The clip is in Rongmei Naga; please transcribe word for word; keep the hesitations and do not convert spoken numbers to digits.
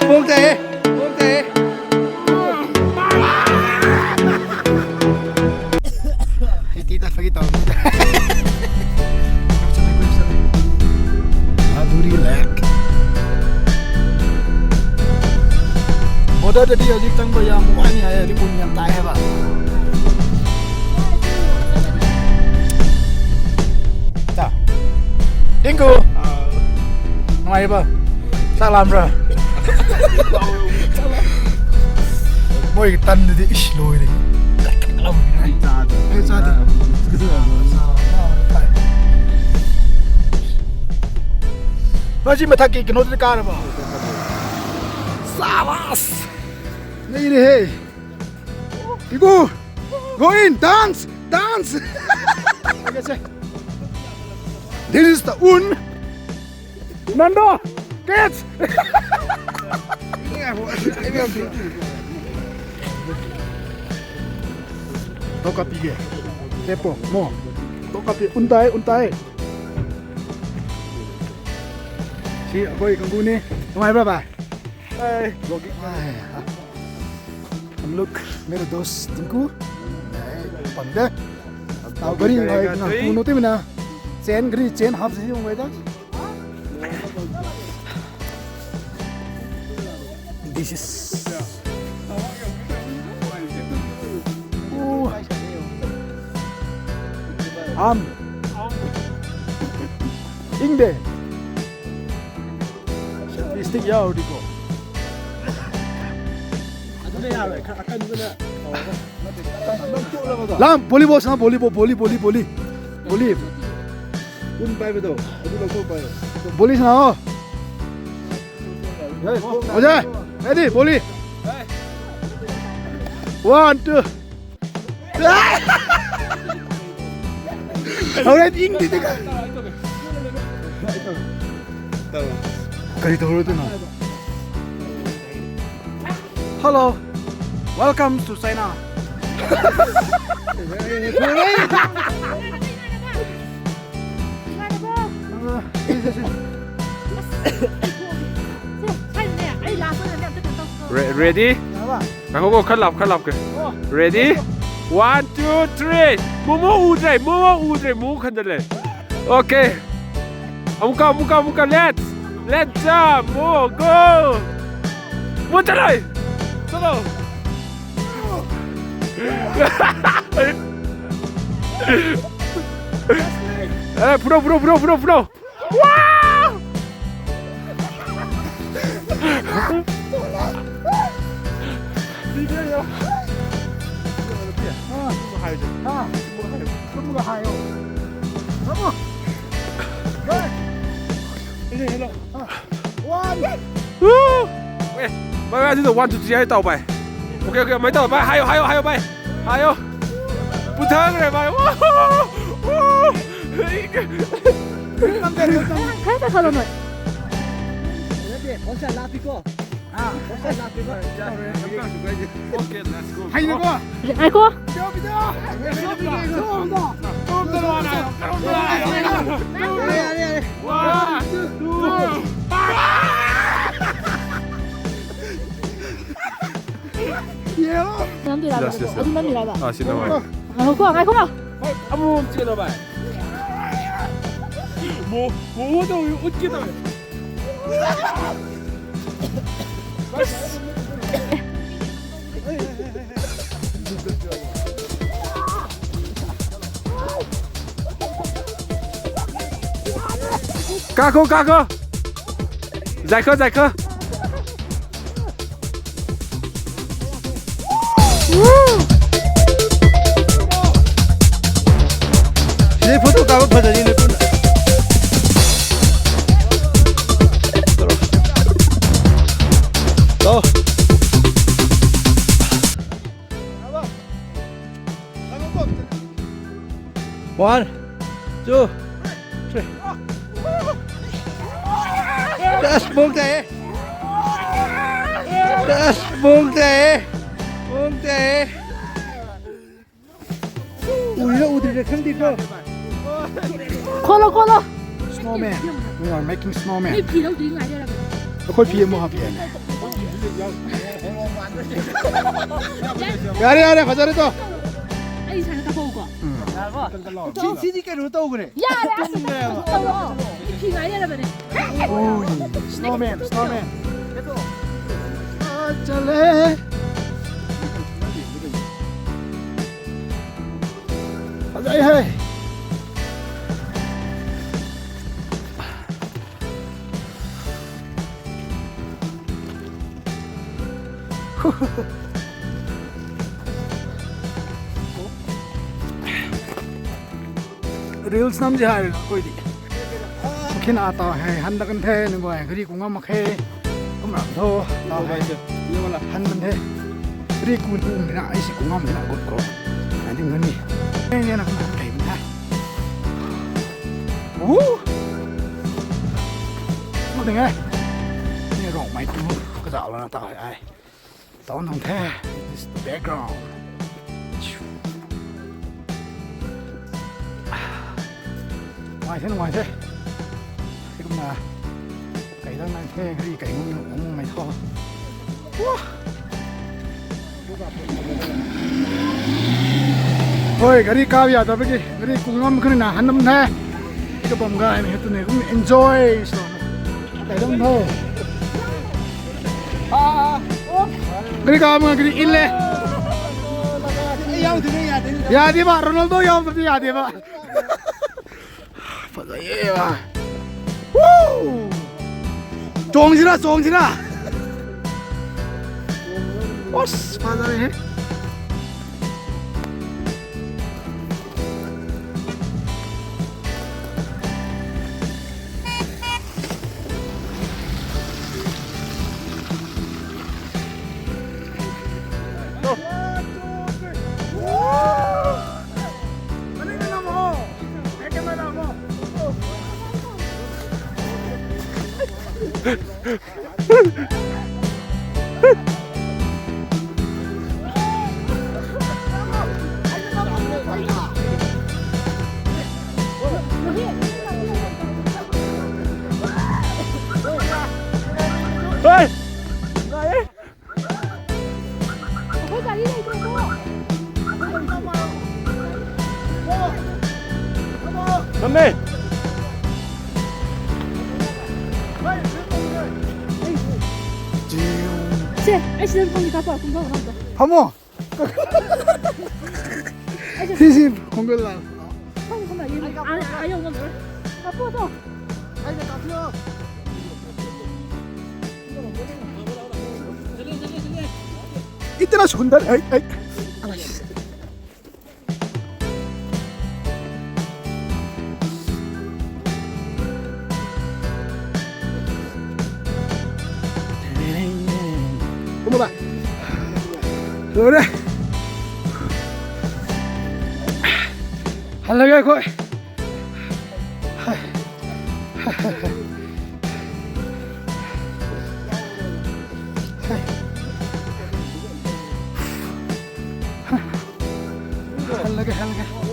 Bung te, bung te. Hei ti ta fagi tau. Aduri lek. Boda tadi ajik tang ba ya muai ni hai, ri bun yang tai hai ba. Ta. Thank you. Ngai ba. Salam ra. Moi tan di ish loi di. Lam. Ai cha di. Ai cha di. Baji mathak ki kino di kar ba. Sabas. Nei re hey. Igu. Go in, dance, dance. This is the un. Nando, catch. Toka pi ge. Tepo, mo. Toka pi, untai, untai. Si, akoi kanggu ni. Tumai bye bye. Hey, vlogging. Hey, ah. Look, mere dost Tinku. Hey, pande. Tau gari ngai nang tu no te mina. Chain gari, chain half si hung gai da. This is. Oh. Am. Ing de. Selfie stick yau di ko. Lam, volleyball sana, volleyball, volley, volley, volley. Volley. Un pai ba do. Adu lo ko pai. Volley sana ho. Ojai, ready, volley. One, two. Alright, ing di di ka. Kari toro tu na. Hello. Welcome to China. Re- ready? Nako ko khalap khalap ke. Ready? One, two, three. Momo u dre, momo u dre, mo khan de le. Okay. Amuka, amuka, amuka. Let's, let's jump. Mo, go. Mo chalai. Chalo. Eh, phuro, phuro, phuro, phuro, phuro. Wow! Hello. One. Woo! Eh, mai ga tu one, two, three hai tau bai. Okay, okay, mai tau bai. Hayo, hayo, hayo bai. Hayo. Puthang re bai. Woo! Woo! Welcome there, welcome. Khai ta khalo noi. Okay, let's go. Hai na ko. Video, video. One, two. Nam di la ba? Yes, yes, yes. Adu nam di la ba? Ah, si na ba? Ngai ko, ngai ko. Amu, si na ba? Mo, mo, mo, mo, mo, mo. Kako, kako. Zai kho, zai kho. Sini photo kaba phajani na tun. Go. One, two, three. Das bung te. Das bung te. Bung te. Ui lo, ui lo, khang di bro. Kholo, kholo. Snowman. We are making snowman. Akoi pi mo ha pi ne. ꯌꯥꯔꯦ, ꯌꯥꯔꯦ, ꯐꯖꯔꯦ ꯇꯣ꯫ ꯑꯩ ꯏꯁꯥꯅ ꯀꯥꯞꯍꯧꯀꯣ꯫ ꯁꯤ, ꯁꯤꯗꯤ ꯀꯩꯅꯣ ꯇꯧꯈ꯭ꯔꯦ꯫ ꯌꯥꯔꯦ, ꯑꯁ, ꯇꯧꯔꯣ꯫ ꯑꯩ ꯐꯤ ꯉꯥꯏ ꯂꯩꯔꯕꯅꯦ꯫ ꯎꯏ, snowman, snowman꯫ ꯑꯥ, ꯆꯠꯂꯦ꯫ ꯐꯖꯩ ꯍꯦ꯫ Reels ꯅꯝꯁꯦ ꯍꯥꯏꯔꯒ ꯑꯩꯈꯣꯏꯗꯤ꯫ ꯃꯈꯤꯅ ꯇꯥꯎ ꯍꯦ, ꯍꯟꯗ ꯀꯟ ꯊꯦ, ꯅꯪ ꯒꯥꯔꯤ ꯀꯨꯡꯉꯝ ꯃꯈꯦ꯫ ꯀꯨꯝꯔꯝ ꯊꯣ, ꯇꯥꯎ ꯍꯦ꯫ ꯍꯟ ꯀꯟ ꯊꯦ꯫ ꯒꯥꯔꯤ ꯀꯨꯡ ꯀꯨꯡ ꯃꯤꯅ, ꯑꯩꯁꯤ ꯀꯨꯡꯉꯝ ꯃꯤꯅ ꯒꯨꯠ ꯀꯣ꯫ ꯑꯗꯨꯝ ꯒꯅꯤ꯫ ꯑꯩꯅ ꯀꯩ ꯃꯤꯅ꯫ ꯎ! ꯃꯗꯤꯡ ꯑꯦ꯫ ꯅꯤ ꯔꯣꯡꯃꯩ ꯇꯨ ꯀꯖꯥ ꯂꯣꯅ ꯇꯥꯎ ꯍꯦ ꯑꯩ꯫ ꯇꯧ ꯅꯪ ꯊꯦ, this is the background. ꯅꯨꯡꯉꯥꯏꯁꯦ, ꯅꯨꯡꯉꯥꯏꯁꯦ꯫ ꯁꯤꯒꯨꯝꯅ ꯀꯩꯗꯪ ꯅꯪ ꯊꯦ, ꯒꯥꯔꯤ ꯀꯩ ꯃꯨꯡ ꯃꯨꯡ ꯃꯩ ꯊꯣꯛ꯫ ꯋꯥ! ꯍꯣꯏ, ꯒꯥꯔꯤ ꯀꯥꯕ ꯌꯥꯗꯕꯒꯤ ꯒꯥꯔꯤ ꯀꯨꯡꯉꯝ ꯈꯔꯅ ꯍꯟꯅꯝ ꯊꯦ꯫ ꯁꯤꯒ ꯕꯝ ꯒꯥꯏ ꯃꯤ ꯍꯦꯠꯇꯨꯅꯦ, ꯑꯗꯨꯝ enjoy ꯁꯣ꯫ ꯀꯩꯗꯪ ꯊꯦ꯫ ꯒꯥꯔꯤ ꯀꯥꯕ ꯉꯝ ꯒꯥꯔꯤ ꯏꯜꯂꯦ꯫ ꯌꯥꯗꯦꯕ, ꯔꯣꯅꯥꯜꯗꯣ ꯌꯥꯎꯗ꯭ꯔꯗꯤ ꯌꯥꯗꯦꯕ꯫ ꯐꯖꯩꯌꯦ ꯚꯥꯏ꯫ Woo! ꯆꯣꯡꯁꯤꯔꯥ, ꯆꯣꯡꯁꯤꯔꯥ꯫ ꯑꯁ, ꯐꯖꯔꯦꯍꯦ꯫ Hey! ꯑꯩꯈꯣꯏ ꯒꯥꯔꯤ ꯂꯩꯇ꯭ꯔꯦꯀꯣ꯫ ꯊꯝꯃꯦ꯫ ꯁꯦ, ꯑꯩ ꯁꯤꯗ ꯐꯝꯒꯦ, ꯀꯥꯄꯣ, ꯀꯨꯝꯊꯧ, ꯀꯨꯝꯊꯧ꯫ ꯐꯝꯃꯣ꯫ ꯁꯤ, ꯁꯤ, ꯈꯣꯡꯒꯜ ꯂꯥꯛ꯫ ꯐꯝ, ꯐꯝ, ꯑꯩ, ꯑꯩ, ꯑꯩ ꯌꯧ ꯉꯝꯃꯔꯣꯏ꯫ ꯀꯥꯄꯣ, ꯇꯣ꯫ ꯑꯩꯅ ꯀꯥꯞꯄꯤꯌꯣ꯫ इतना सुंदर है, है। ꯀꯨꯝꯃꯨꯗ꯫ ꯂꯣꯏꯔꯦ꯫ ꯍꯜꯂꯒꯦ ꯑꯩꯈꯣꯏ꯫ ꯍꯜꯂꯒꯦ, ꯍꯜꯂꯒꯦ꯫